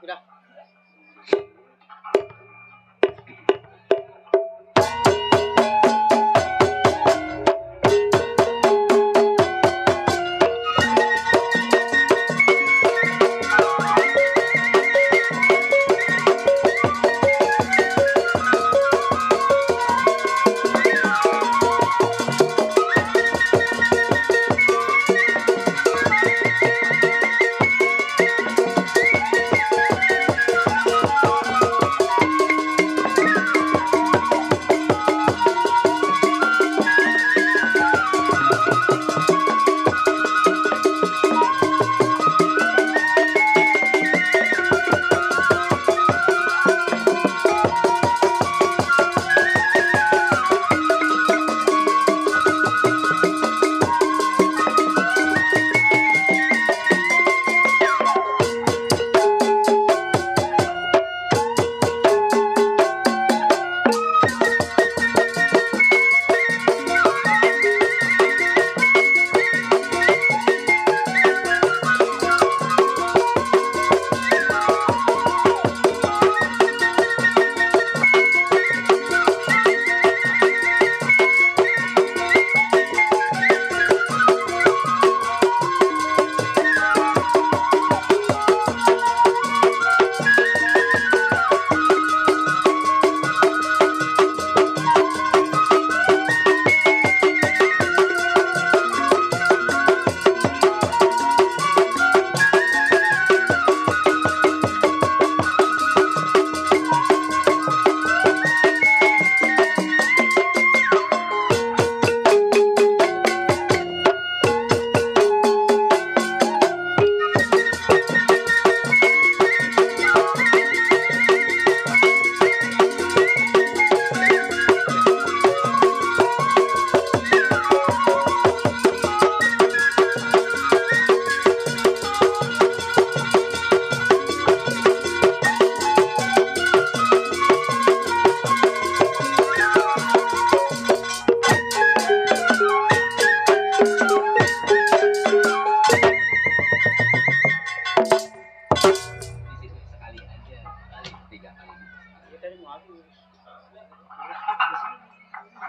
Udah.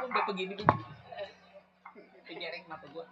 Udah begini kejereng mata gua.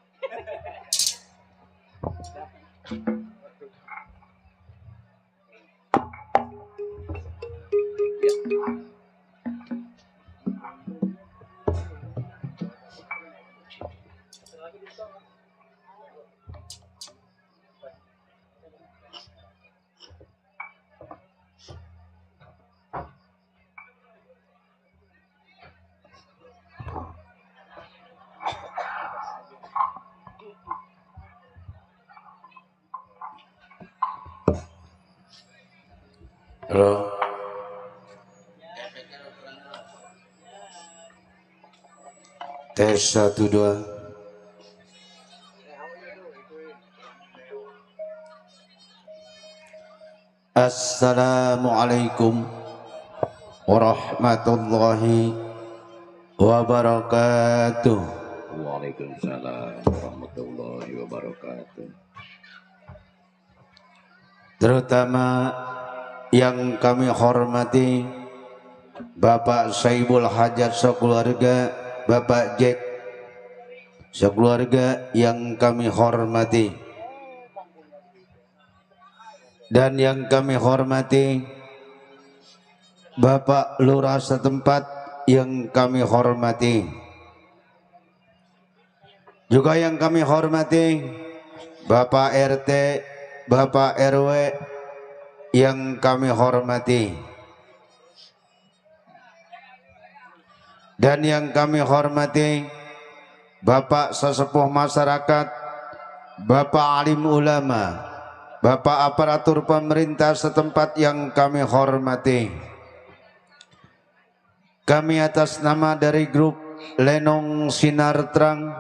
Halo. Tes 1 2. Assalamualaikum warahmatullahi wabarakatuh. Waalaikumsalam warahmatullahi wabarakatuh. Terutama yang kami hormati Bapak Saibul Hajat sekeluarga, Bapak Jack sekeluarga yang kami hormati, dan yang kami hormati Bapak Lurah setempat yang kami hormati, juga yang kami hormati Bapak RT, Bapak RW yang kami hormati, dan yang kami hormati Bapak sesepuh masyarakat, Bapak alim ulama, Bapak aparatur pemerintah setempat yang kami hormati. Kami atas nama dari grup Lenong Sinar Terang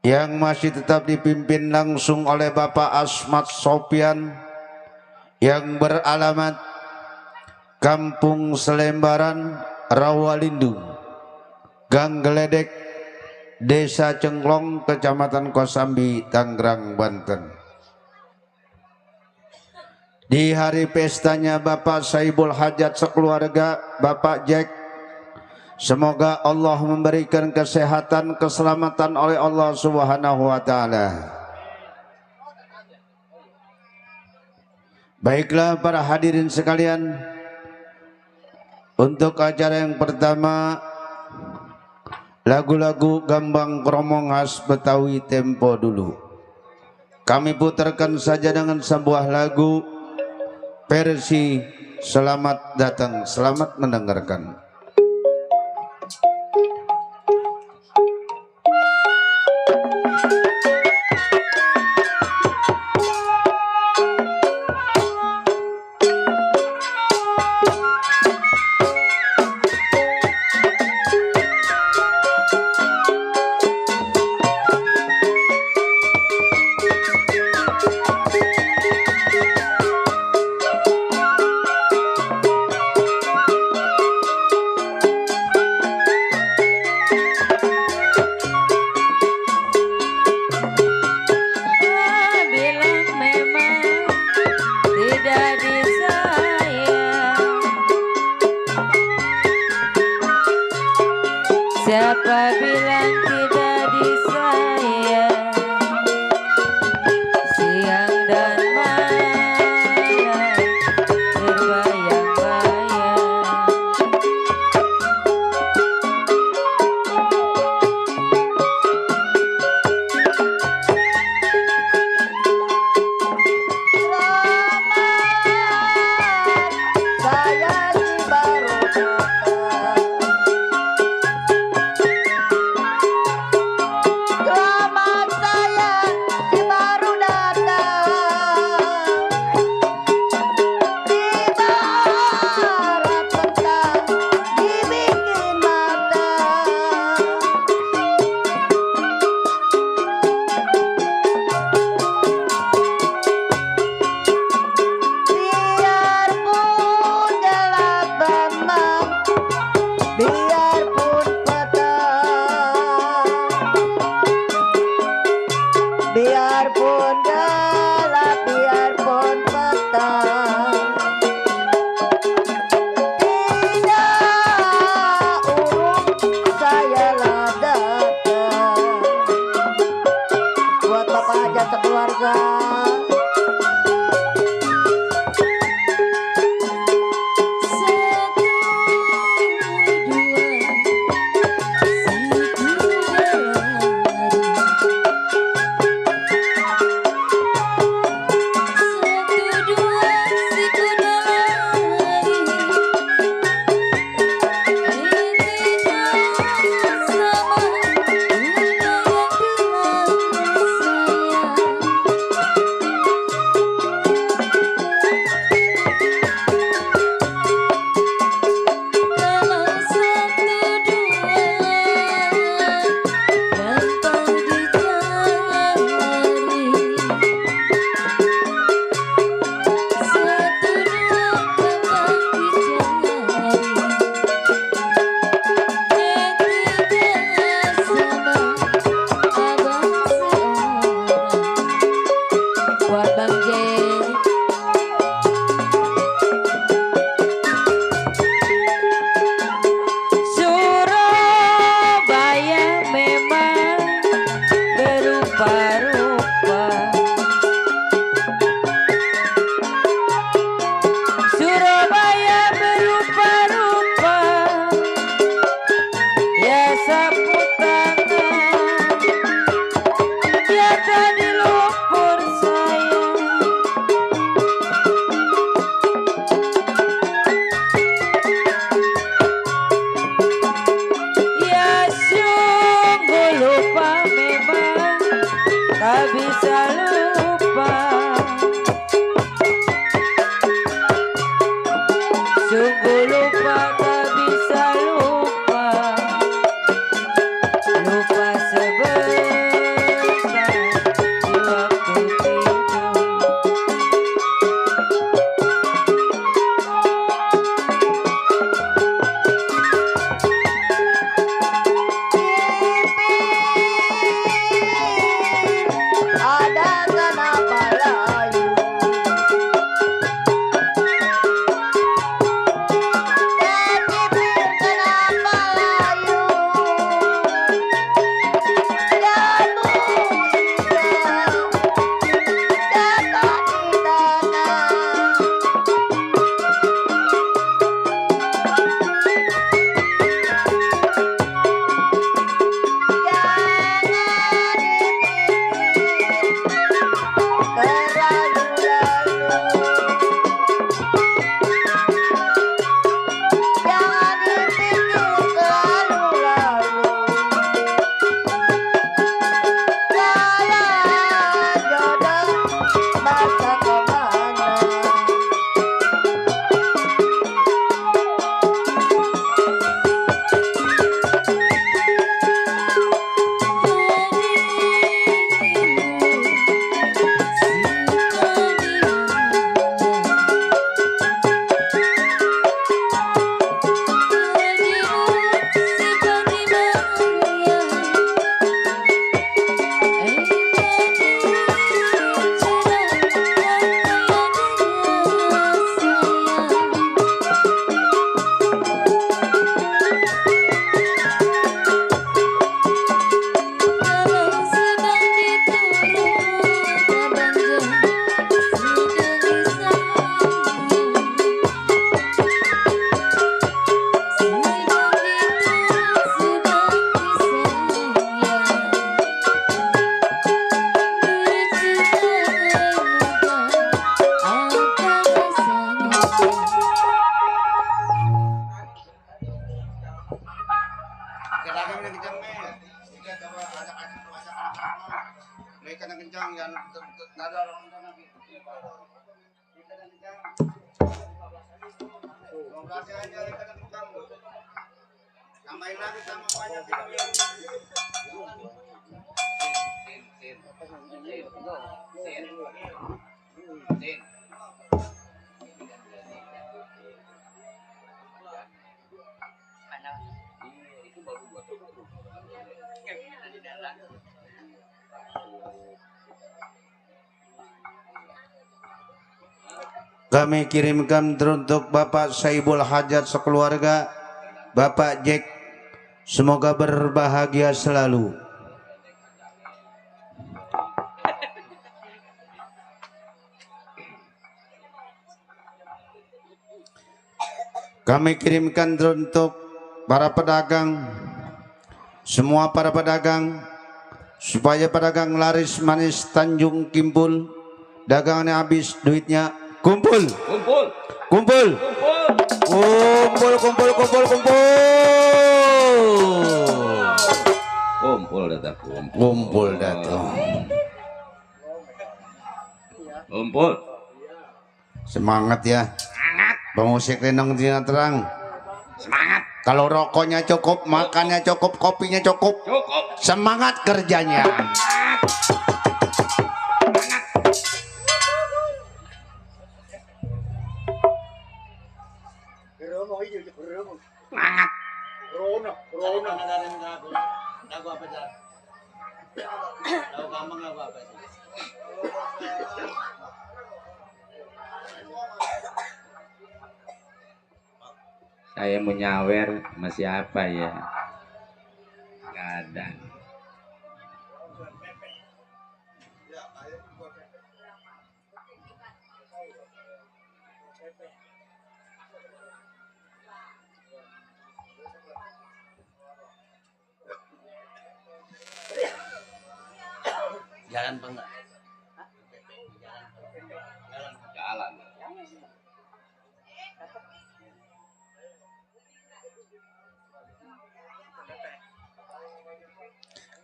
yang masih tetap dipimpin langsung oleh Bapak Asmat Sopian yang beralamat Kampung Selembaran, Rawalindu, Gang Geledek, Desa Cenglong, Kecamatan Kosambi, Tangerang, Banten. Di hari pestanya Bapak Saibul Hajat sekeluarga, Bapak Jack, semoga Allah memberikan kesehatan, keselamatan oleh Allah Subhanahu wa taala. Baiklah para hadirin sekalian, untuk acara yang pertama lagu-lagu gambang kromong khas Betawi tempo dulu. Kami putarkan saja dengan sebuah lagu versi Selamat Datang, selamat mendengarkan. Tambahin lagi sama banyak Itu baru buat Kami kirimkan teruntuk Bapak Saibul Hajat sekeluarga, Bapak Jack, semoga berbahagia selalu. Kami kirimkan teruntuk para pedagang, semua para pedagang, supaya pedagang laris manis Tanjung Kimpul, dagangannya habis, duitnya kumpul, kumpul, kumpul, kumpul, kumpul, kumpul, kumpul, kumpul, Kumpul datang, kumpul datang. Kumpul. Semangat ya, pemusik Renong Tina Terang. semangat, Kalau rokoknya cukup, makannya cukup, kopinya cukup, cukup, semangat kerjanya. semangat. Saya mau nyawer sama siapa ya? Gak ada. Jalan apa enggak? Jalan.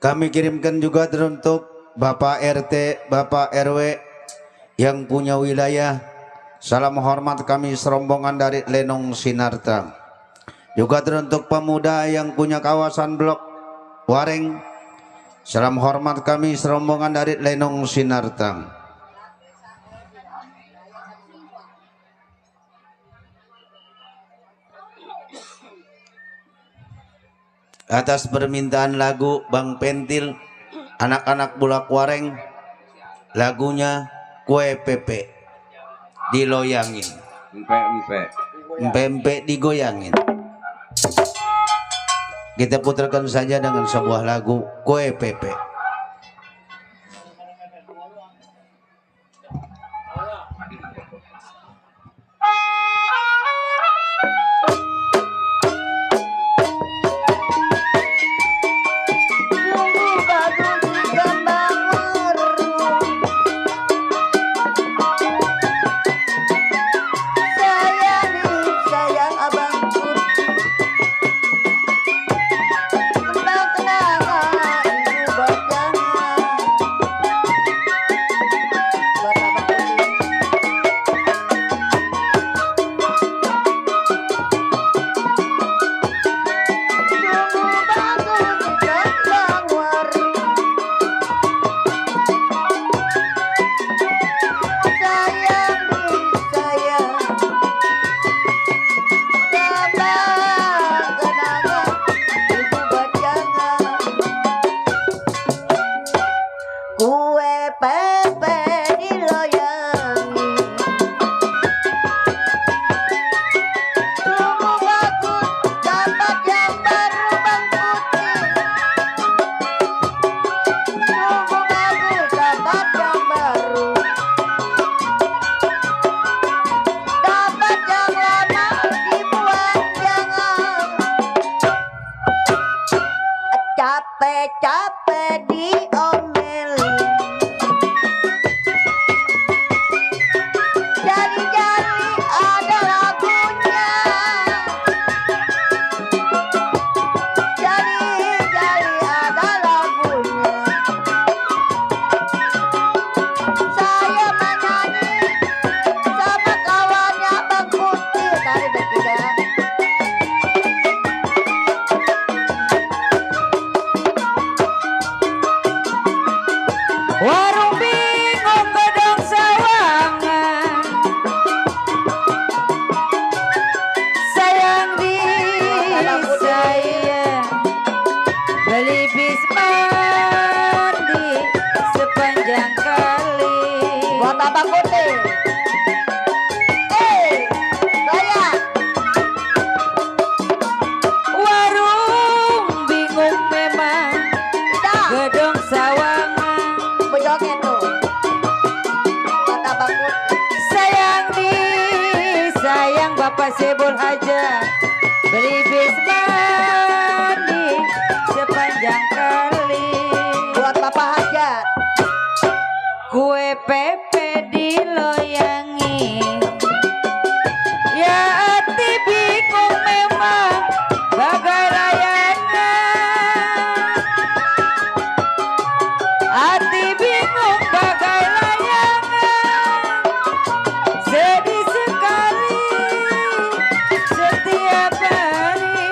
Kami kirimkan juga teruntuk Bapak RT, Bapak RW yang punya wilayah. Salam hormat kami serombongan dari Lenong Sinarta. Juga teruntuk pemuda yang punya kawasan blok Wareng. Salam hormat kami serombongan dari Lenong Sinarta. Atas permintaan lagu Bang Pentil, anak-anak Bulak Wareng, lagunya Kue Pepe diloyangin, empe digoyangin. Kita putarkan saja dengan sebuah lagu Kue Pepe. Bapak Sebul Haja beli bis mandi sepanjang kali. Buat Bapak Hajat. Kue pepe diloyangi, ya hati bingung memang bagai layangan. Hati bingung bagai layangan, sedih sekali setiap hari.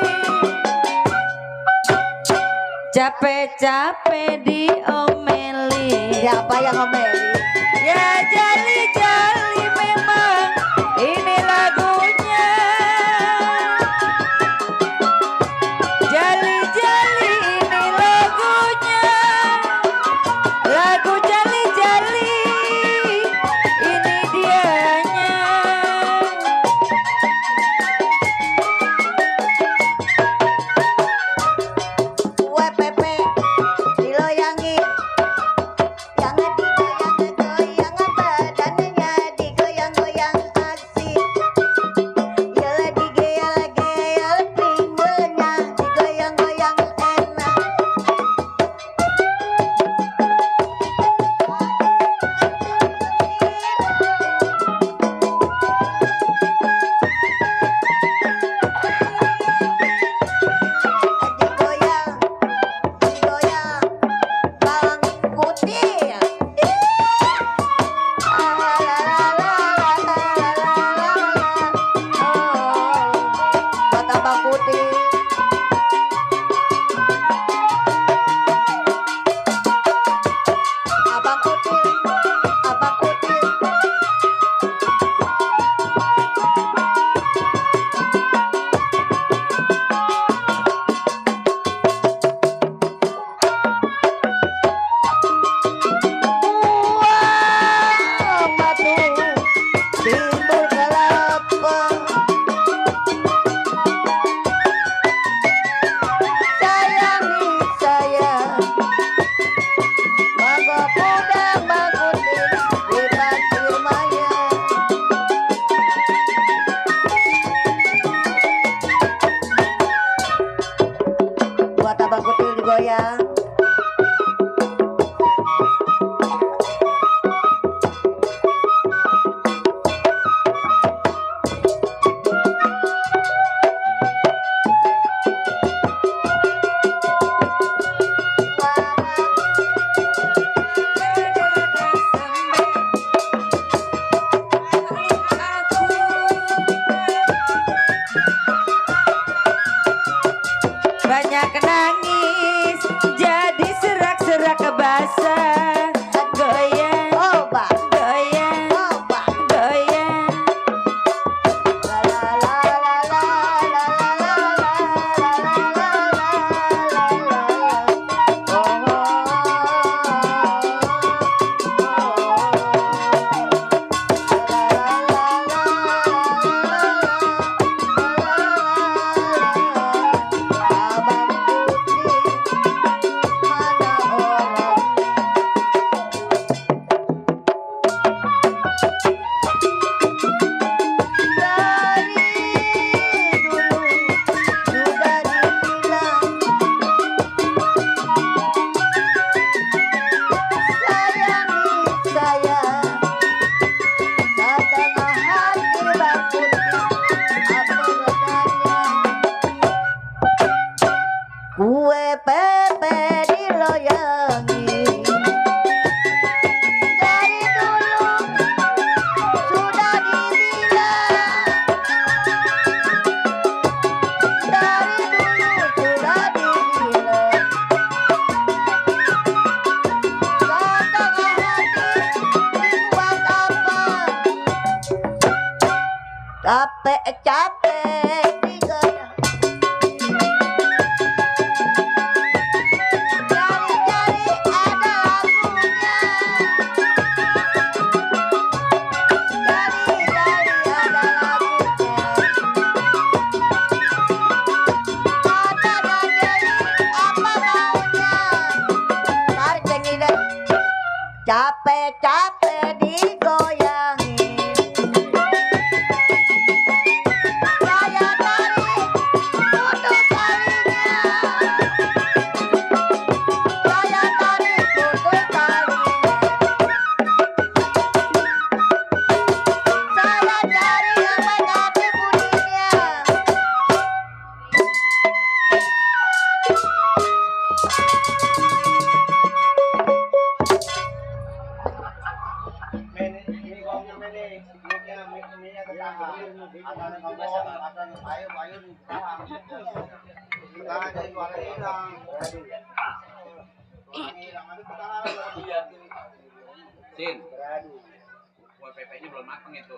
Capek-capek diomeli. Siapa yang ngomeli? Ya jali-jali memang ini lagunya. Jali-jali ini lagunya. Lagu jali-jali ini dianya. Kue pepe diloyangi, jangan digoyang-goyang badannya, digoyang-goyang asik. Yalah digeyal-geyal pinggulnya, digoyang-goyang enak. Digoyang, digoyang, bawang putih. Buat abang putih. Abang putih, abang putih. Buang batu timbul kelapa. Sayangi saya, mangga pudang mangkutin di pasir maya. Buat abang kutil digoyang. Banyak nangis jadi serak-serak basah. Goyang, Oba, goyang, oba. goyang. La la la la la la la la la Abang putih mana orang. Dari dulu sudah dibilang, sayangi saya, datanglah hati bang putih, apa bedanya? Kue pepe diloyangi, dari dulu sudah dibilang, dari dulu sudah dibilang, datanglah hati dibuat apa? Capek-capek digoyang. Jari-jari ada lagunya. Jari-jari ada lagunya. Ada dan jari apa maunya? Tarik cengi deh. Capek-capek digoyangi. Sin. Kue PP-nya belum matang itu.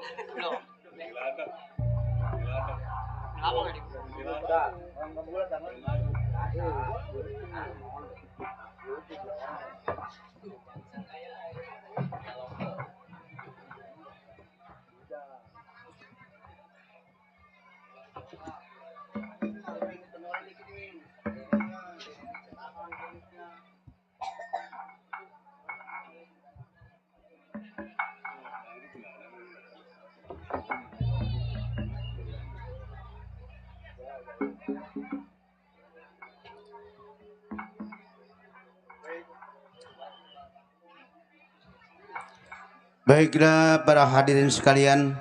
Baiklah para hadirin sekalian,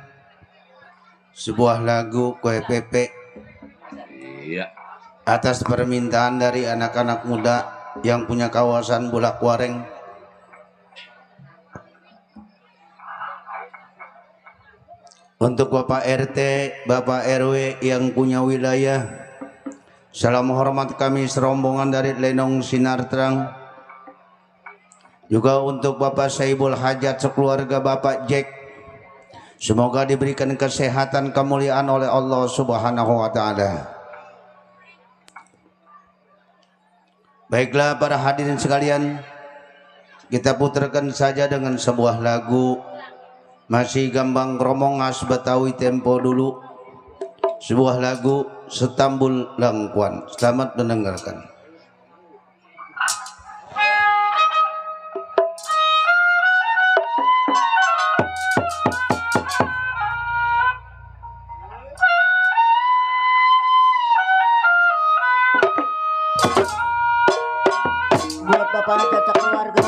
sebuah lagu Kue Pepe Iya. atas permintaan dari anak-anak muda yang punya kawasan Bulakwareng. Untuk Bapak RT, Bapak RW yang punya wilayah, salam hormat kami serombongan dari Lenong Sinar Terang. Juga untuk Bapak Saibul Hajat sekeluarga Bapak Jack, semoga diberikan kesehatan kemuliaan oleh Allah Subhanahu wa taala. Baiklah para hadirin sekalian, kita putarkan saja dengan sebuah lagu masih gambang kromong khas Betawi tempo dulu, sebuah lagu Setambul Langkuan. Selamat mendengarkan. Buat bapak cocok keluarga.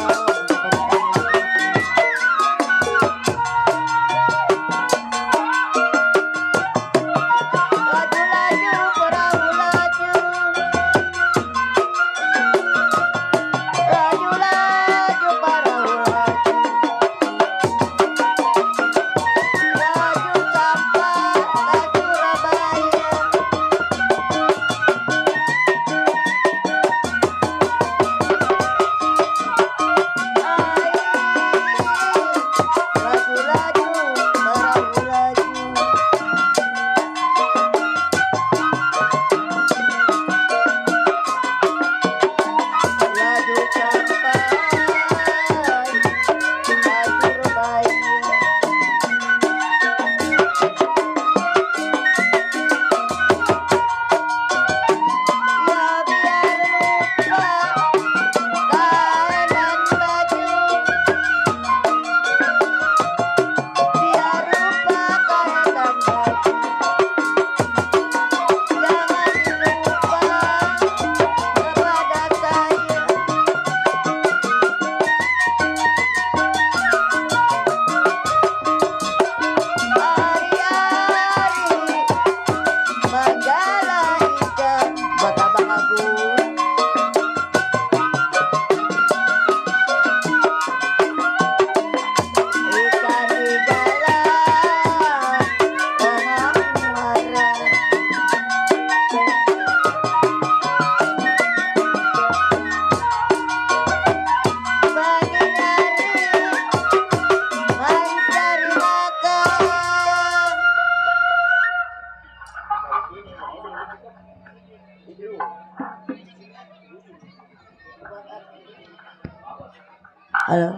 Halo.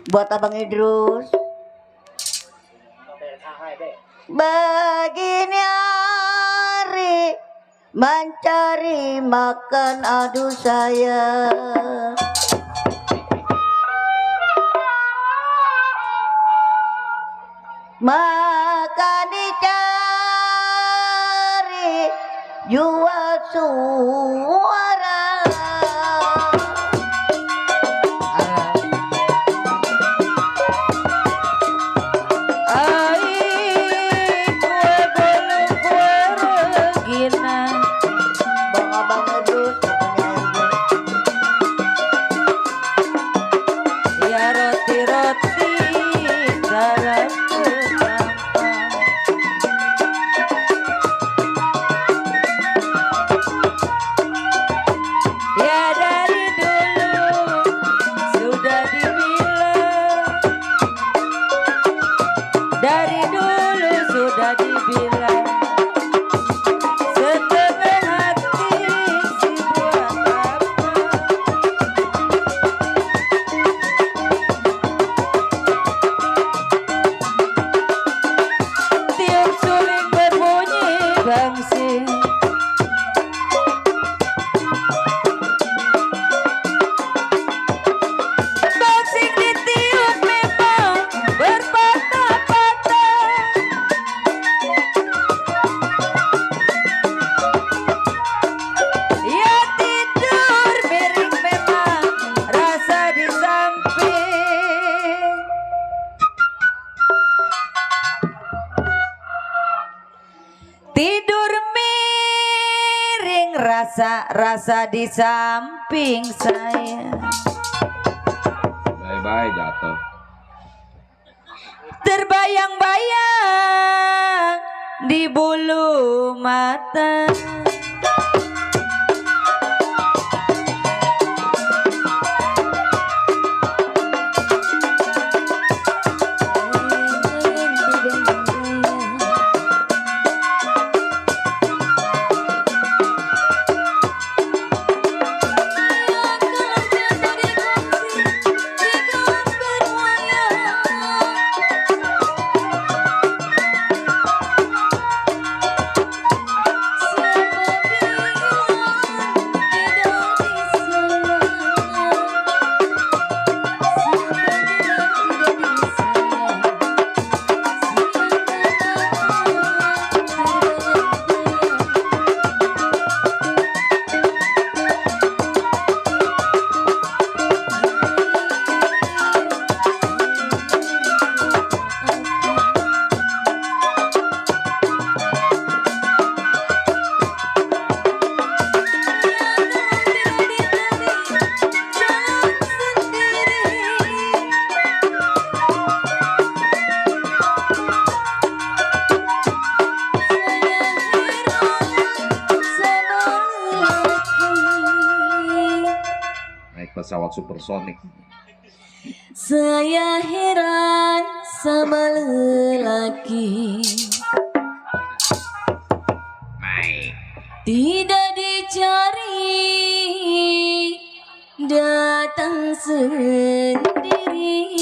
Buat Abang Idrus. Begini hari mencari makan, aduh saya. Makan dicari jual suara. Ya roti-roti dalam dulu sudah dibilang setengah hati si buat apa. Tiup suling berbunyi bangsing, bangsing ditiup memang berpatah-patah. Ya tidur miring memang rasa di samping. Tidur miring rasa di samping saya. Bye-bye jatuh. Terbayang-bayang di bulu mata. Naik pesawat supersonik. Saya heran sama lelaki tidak dicari, datang sendiri.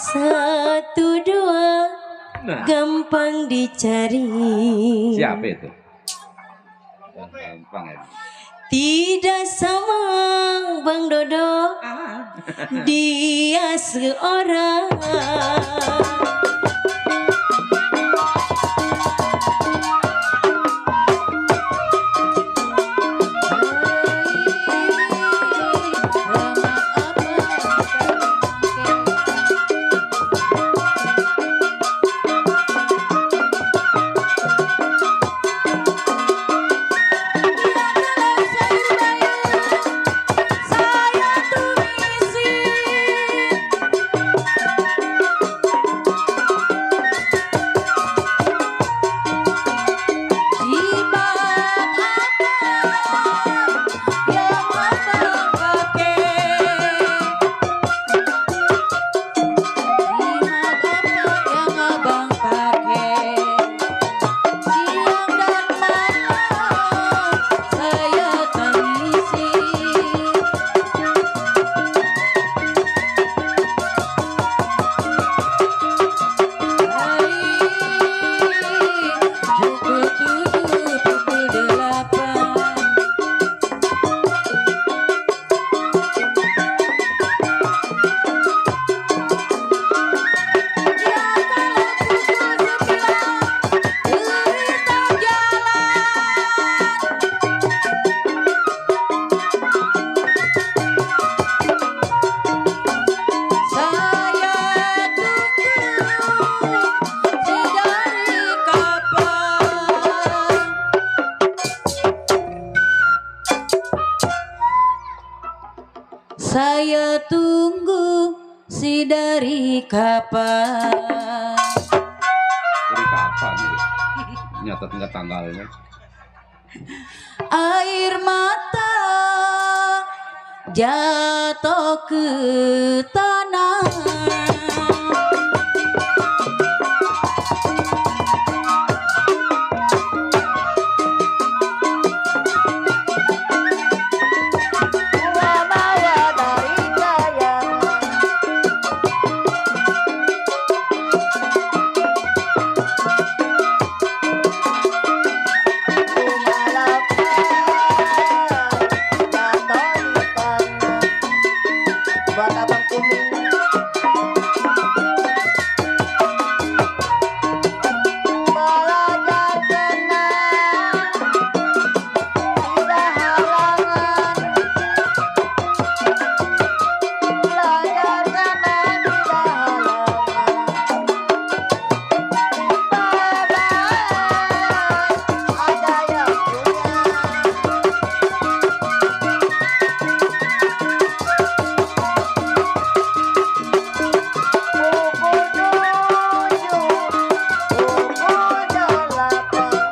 Satu dua Nah, gampang dicari. siapa itu? Gampang ya. Tidak sama Bang Dodo, dia seorang saya tunggu si dari kapan. Dari kapan nih? Nyatet nggak tanggalnya. Air mata jatuh ke tanah. Bunga mawar dari kayangan, bunga lapar jatuh di tangan. Buat abang kuning. Belajar tenang, tidak halangan. Belajar tenang, tidak halangan. Bye-bye, ada yang punya. Pukul 7, pukul 8.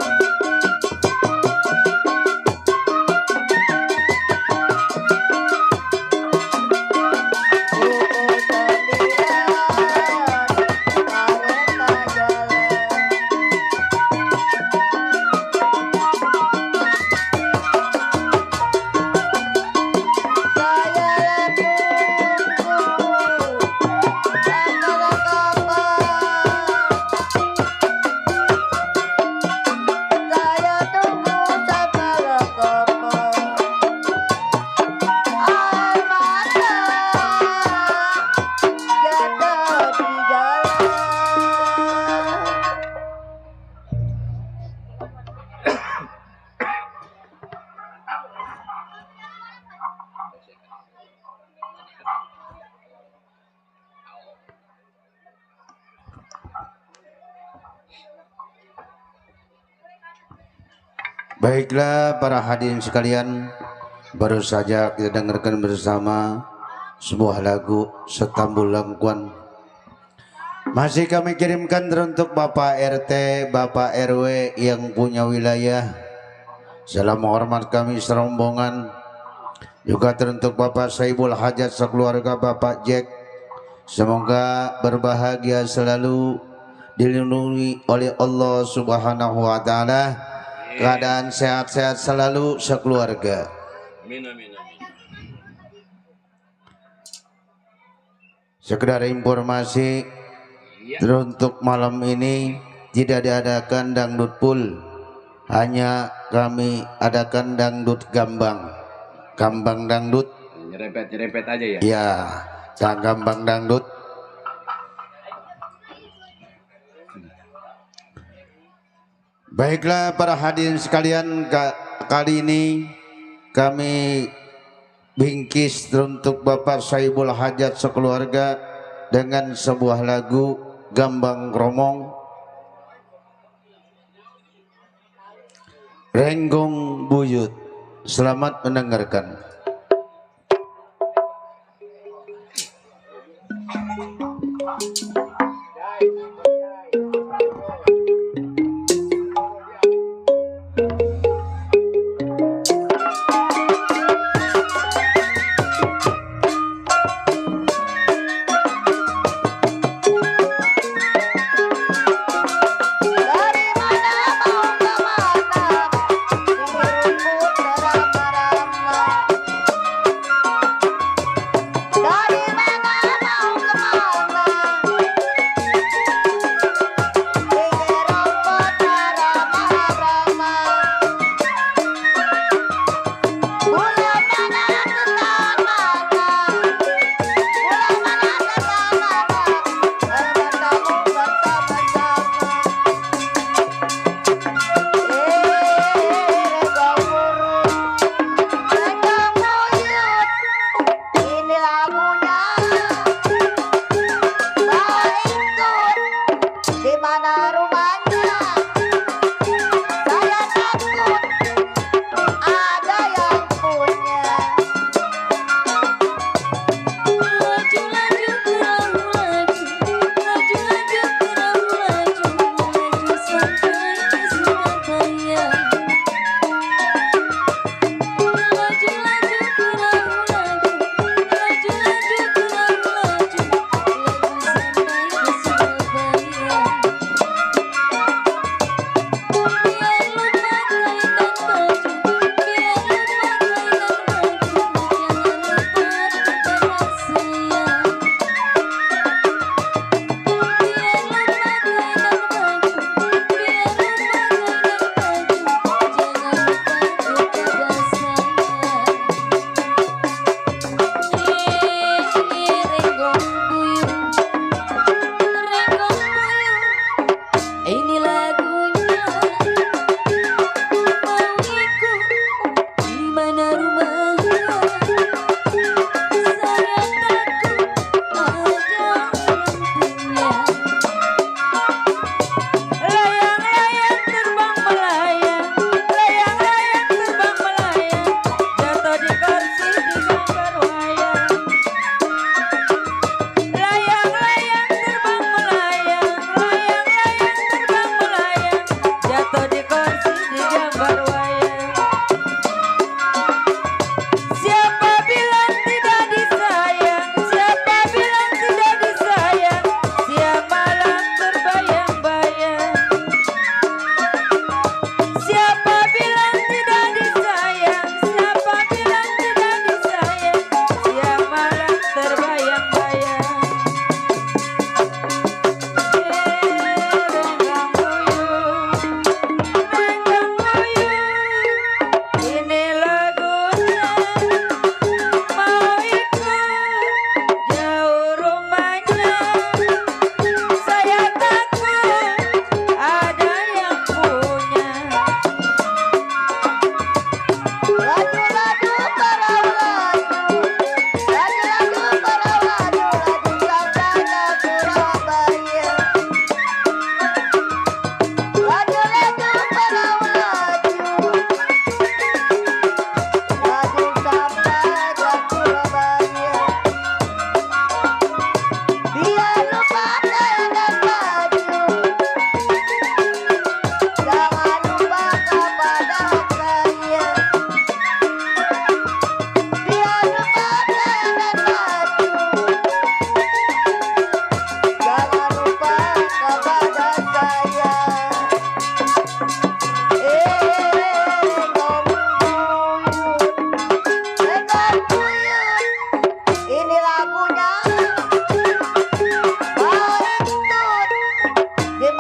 Pukul 9, kereta jalan. Saya tunggu antara kapan. Saya tunggu sampai kapan. Air mata jatuh di jalan. Baiklah para hadirin sekalian, baru saja kita dengarkan bersama sebuah lagu Setambul Langkuan. Masih kami kirimkan teruntuk Bapak RT, Bapak RW yang punya wilayah. Salam hormat kami serombongan. Juga teruntuk Bapak Saibul Hajat sekeluarga Bapak Jack. Semoga berbahagia selalu, dilindungi oleh Allah Subhanahu wa taala. Keadaan sehat-sehat selalu sekeluarga. Amin amin amin. Sekedar informasi, Iya. teruntuk malam ini tidak diadakan dangdut full, hanya kami adakan dangdut gambang, gambang dangdut. Nyerempet aja ya. Ya, gambang dangdut. Baiklah para hadirin sekalian, kali ini kami bingkis untuk Bapak Saibul Hajat sekeluarga dengan sebuah lagu Gambang Kromong, Renggong Buyut. Selamat mendengarkan. Dari mana mau ke mana, di rumput beramah-ramah.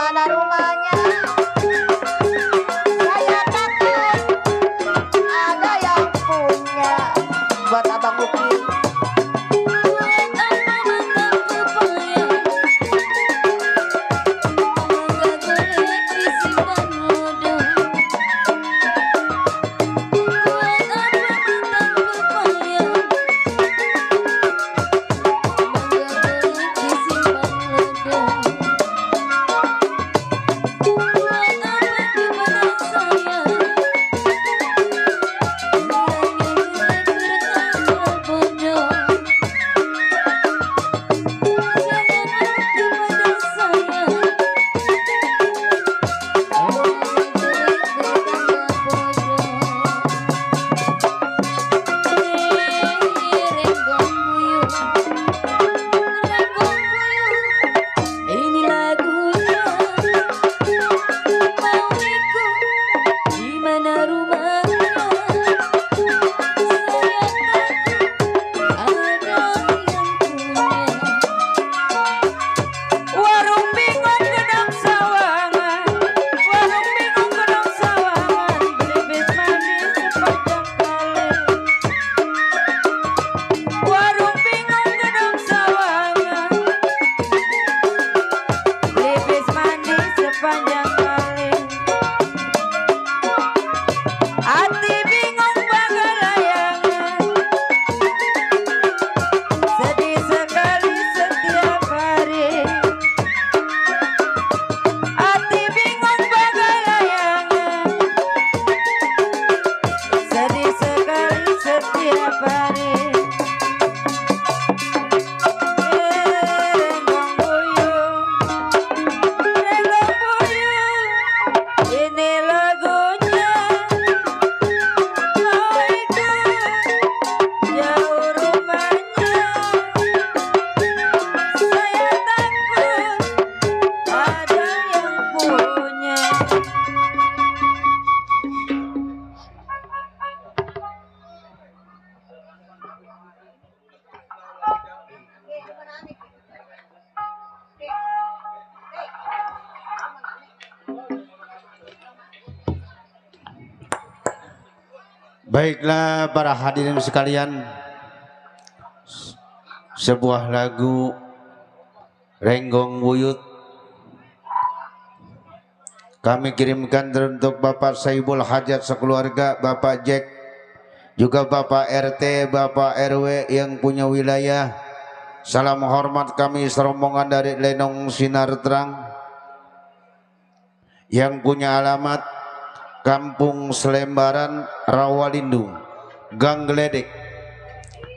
mana rumahnya? Saya takut ada yang punya. Buat Abang Uki. Baiklah para hadirin sekalian, sebuah lagu Renggong Wuyut kami kirimkan untuk Bapak Saibul Hajat sekeluarga, Bapak Jack, juga Bapak RT, Bapak RW yang punya wilayah. Salam hormat kami serombongan dari Lenong Sinar Terang yang punya alamat Kampung Selembaran, Rawalindu, Gang Geledek,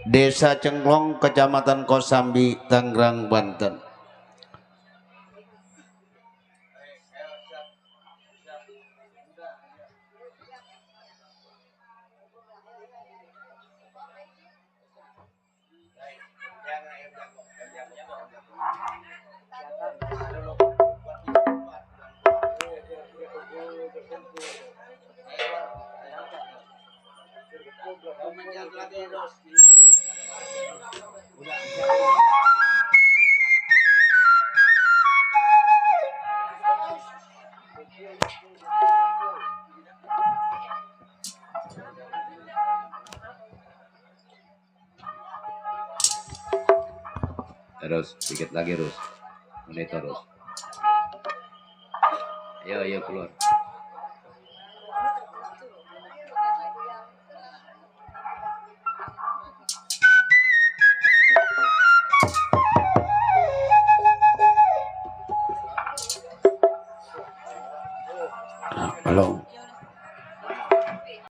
Desa Cengklong, Kecamatan Kosambi, Tangerang, Banten. Terus dikit lagi terus, menit terus. Ayo keluar.